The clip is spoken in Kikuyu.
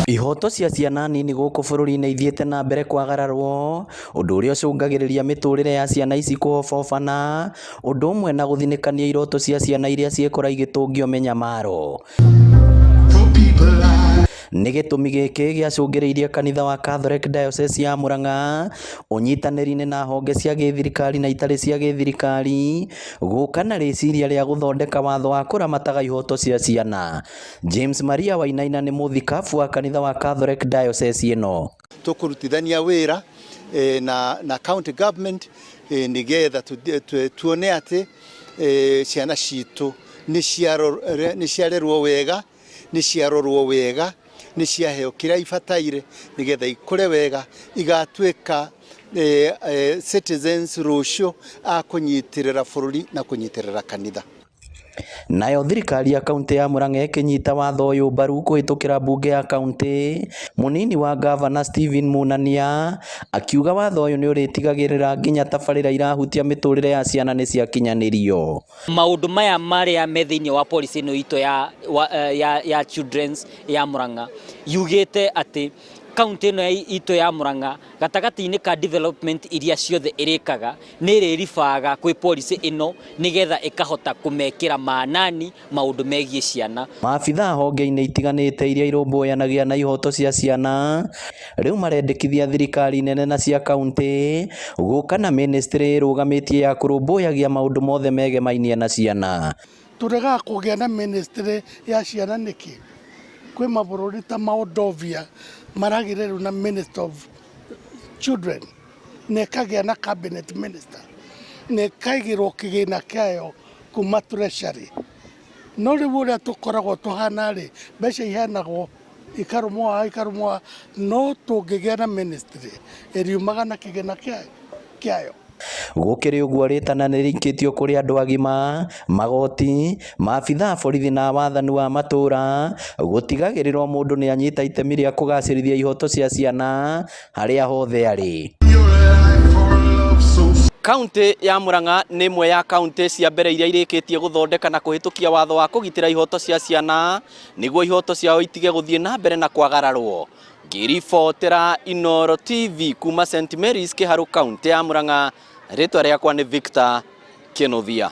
Ihoto cia ciana nini gũkũ bũrũri-inĩ ithiĩte na mbere kwagararwo, ũndũ ũrĩa ũcũngagĩrĩria mĩtũrĩre ya ciana ici kũhobobana, ũndũ ũmwe na gũthinĩkania iroto cia ciana iria ciekora igĩtũngio mĩnyamaro. Nĩ gĩtũmi gĩkĩ gĩacũngĩrĩirie kanitha wa Catholic Diocese ya Murang'a ũnyitanĩri-inĩ na honge cia gĩthirikari na itarĩ cia gĩthirikari gũka na rĩciria rĩa gũthondeka watho wa kũramataga ihoto cia ciana. James Maria Wainaina nĩ mũthikabu wa kanitha wa Catholic Diocese ĩno. Tũkũrutithania wĩra na, na county government nĩgetha tuone atĩ ciana citũ nĩ ciarerwo wega, nĩ ciarorwo wega, nĩ ciaheo kĩrĩa ibataire nĩgetha ikũre wega, igatuĩka citizens rũciũ a kũnyitĩrĩra bũrũri na kũnyitĩrĩra kanitha. Nayo thirikari ya kaunti ya Murang'a ĩkĩnyita watho ũyũ mbaru kũhĩtũkĩra mbunge ya kaunti, mũnini wa ngavana Stephen Munania akiuga watho ũyũ nĩ ũrĩtigagĩrĩra nginya tabarĩra irahutia mĩtũrĩre ya ciana nĩ ciakinyanĩrio. Maũndũ maya marĩa me thĩinĩ wa policy ĩno itũ ya, ya, ya children's ya Murang'a yugĩte atĩ kaunti ĩno itũ ya Murang'a gatagatĩ-inĩ ka development iria ciothe ĩrĩkaga nĩ ĩrĩribaga kwĩ policy ĩno nĩgetha ĩkahota kũmekĩra maanani maũndũ megiĩ ciana. Maabithaa honge-inĩ itiganĩte iria irũmbũyanagia na ihoto cia ciana rĩu marendekithia thirikari nene na cia kaunti gũka na ministry ĩrũgamĩtie ya kũrũmbũyagia maũndũ mothe megemainie na ciana. Tũregaga kũgĩa na ministry ya ciana nĩkĩ? Kwĩ mabũrũri ta Moldovia maragĩre rĩu na minister of children na ĩkagĩa na cabinet minister na ĩkaigĩrwo kĩgĩna kĩayo kuma treasury. No rĩu ũrĩa tũkoragwo tũhana rĩ, mbeca iheanagwo ikarũmwo haha ikarũmwo haha, no tũngĩgĩa na ministry ĩriumaga na kĩgĩna kĩayo. Gũkĩrĩ ũguo rĩtana nĩrĩikĩtio kũrĩ andũ agima, magoti, maabithaa a borithi na wathani wa matũra gũtigagĩrĩra o mũndũ nĩanyita itemi rĩa kũgacĩrithia ihoto cia ciana harĩa hothe arĩ. Kaunti ya Murang'a nĩ ĩmwe ya kaunti cia mbere iria irĩkĩtie gũthondeka na kũhĩtũkia watho wa kũgitĩra ihoto cia ciana nĩguo ihoto ciao itige gũthiĩ na mbere na kwagararwo. Ngĩribotera Inooro TV kuma St Mary's Kĩharũ kaunti ya Murang'a, rĩtwa rĩakwa nĩ Victor Kĩnuthia.